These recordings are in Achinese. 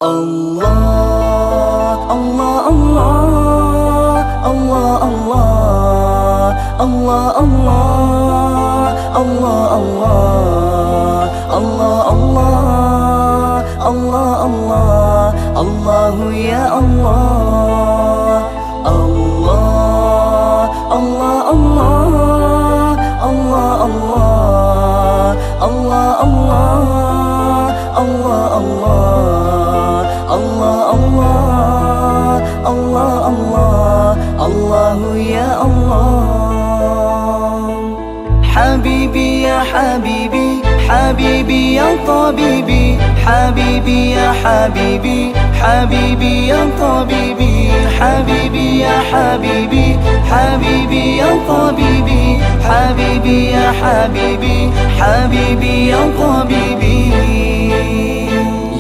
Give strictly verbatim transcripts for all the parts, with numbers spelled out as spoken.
Allah, Allah, Allah, Allah, Allah, Allah, Allah, Allah, Allah, Allah, Allah, Allah, Allah, Allahu ya Allah. Allah, Allah, Allah, Allah, Allah, Allah, Allah, Allah, Allah, Allah, Allah, Allah, Allah, Allahu ya Allah. Habibi ya habibi, habibi ya tabibi, habibi ya habibi, habibi ya tabibi, habibi ya habibi, habibi ya tabibi, habibi ya habibi, habibi ya tabibi.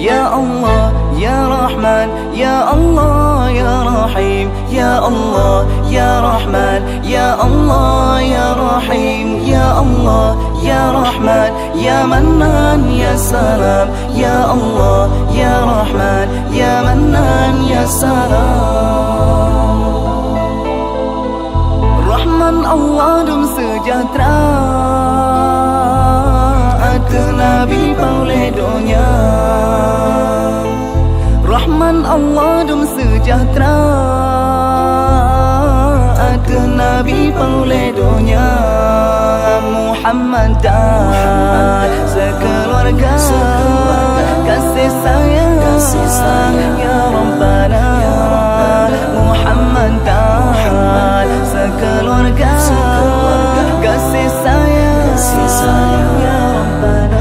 Ya Allah, ya Rahman, ya Allah, ya Rahim, ya Allah, ya Rahman, ya Allah, ya Rahim, ya Allah, ya Rahman, ya Mannan, ya Salam, ya Allah, ya Rahman, ya Mannan, ya Salam. Rahman Allah dum seujahteura ateueh Nabi peureulée donya. Rahman Allah dum seujahteura ateueh Nabi peureulée donya. Muhammad dan sekeluarga, kasih sayang, ya Rabbana. Muhammad dan sekeluarga, kasih sayang, ya Rabbana.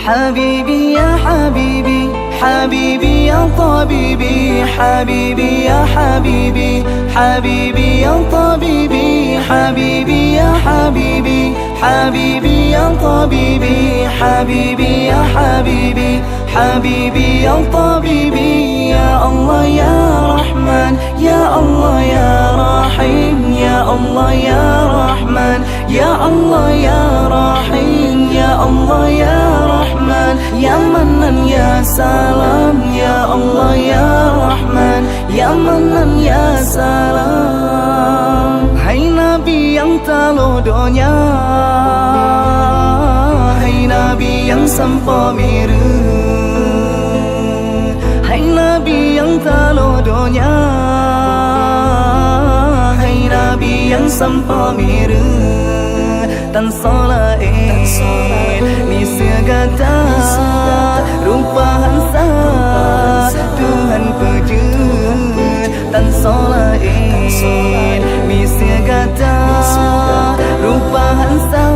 Habibi ya habibi, habibi ya tabibi, habibi ya habibi, habibi ya tabibi, habibi ya habibi, habibi ya tabibi, habibi ya habibi, habibi ya tabibi. Ya Allah ya Rahman, ya Allah ya Rahim, ya Allah ya Rahman, ya Allah ya Rahim, ya Allah ya Rahman, ya Mannan ya Salam, ya Allah ya Rahman, ya Mannan ya Salam. Hai Nabi nyang taloh donya, hai Nabi nyang sampoe mireuh, hai Nabi nyang taloh donya, hai Nabi nyang sampoe mireuh. Tan soe laén miseue gata, rupa han sa Tuhan peujeuet. Tan soe laén miseue gata, rupa han sa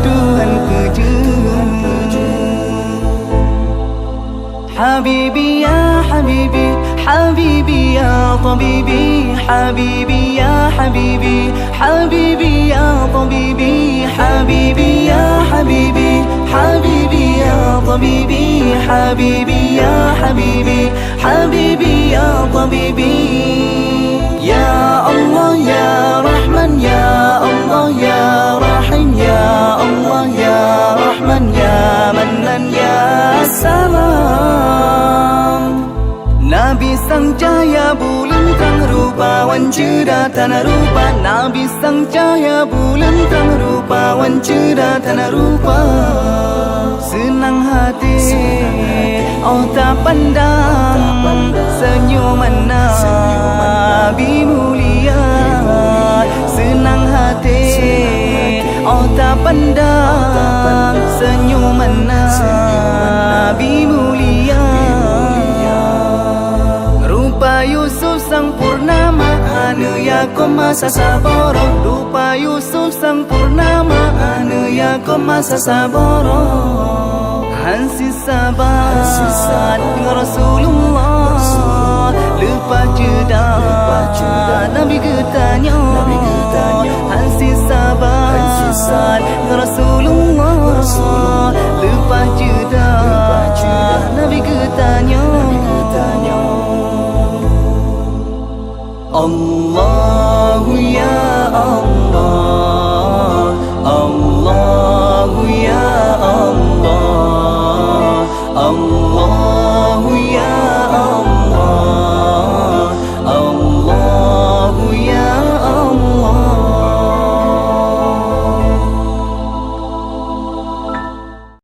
Tuhan peujeuet. Habibi ya habibi, habibi ya tabibi, habibi ya habibi, habibi ya tabibi, habibi ya habibi, habibi ya tabibi, habibi ya habibi, habibi ya tabibi. Ya Allah ya Rahman, ya Allah ya Rahim, ya Allah ya Rahman, ya Mannan ya Salam. Nabi sang cahya buleuen trang rupa, wan ceudah tan rupa. Nabi sang cahya buleuen trang rupa, wan ceudah tan rupa. Seunang haté 'oh tapandang seunyuman Nabi mulia. Seunang haté 'oh tapandang seunyuman Nabi mulia. Rupa Yusuf sang purnama, aneuk Yakub masa saboh. Rupa Yusuf sang purnama, aneuk Yakub masa saboh. Han sisé sabat ngon Rasulullah, leupah ceudah Nabi geutanyoe. Han sisé sabat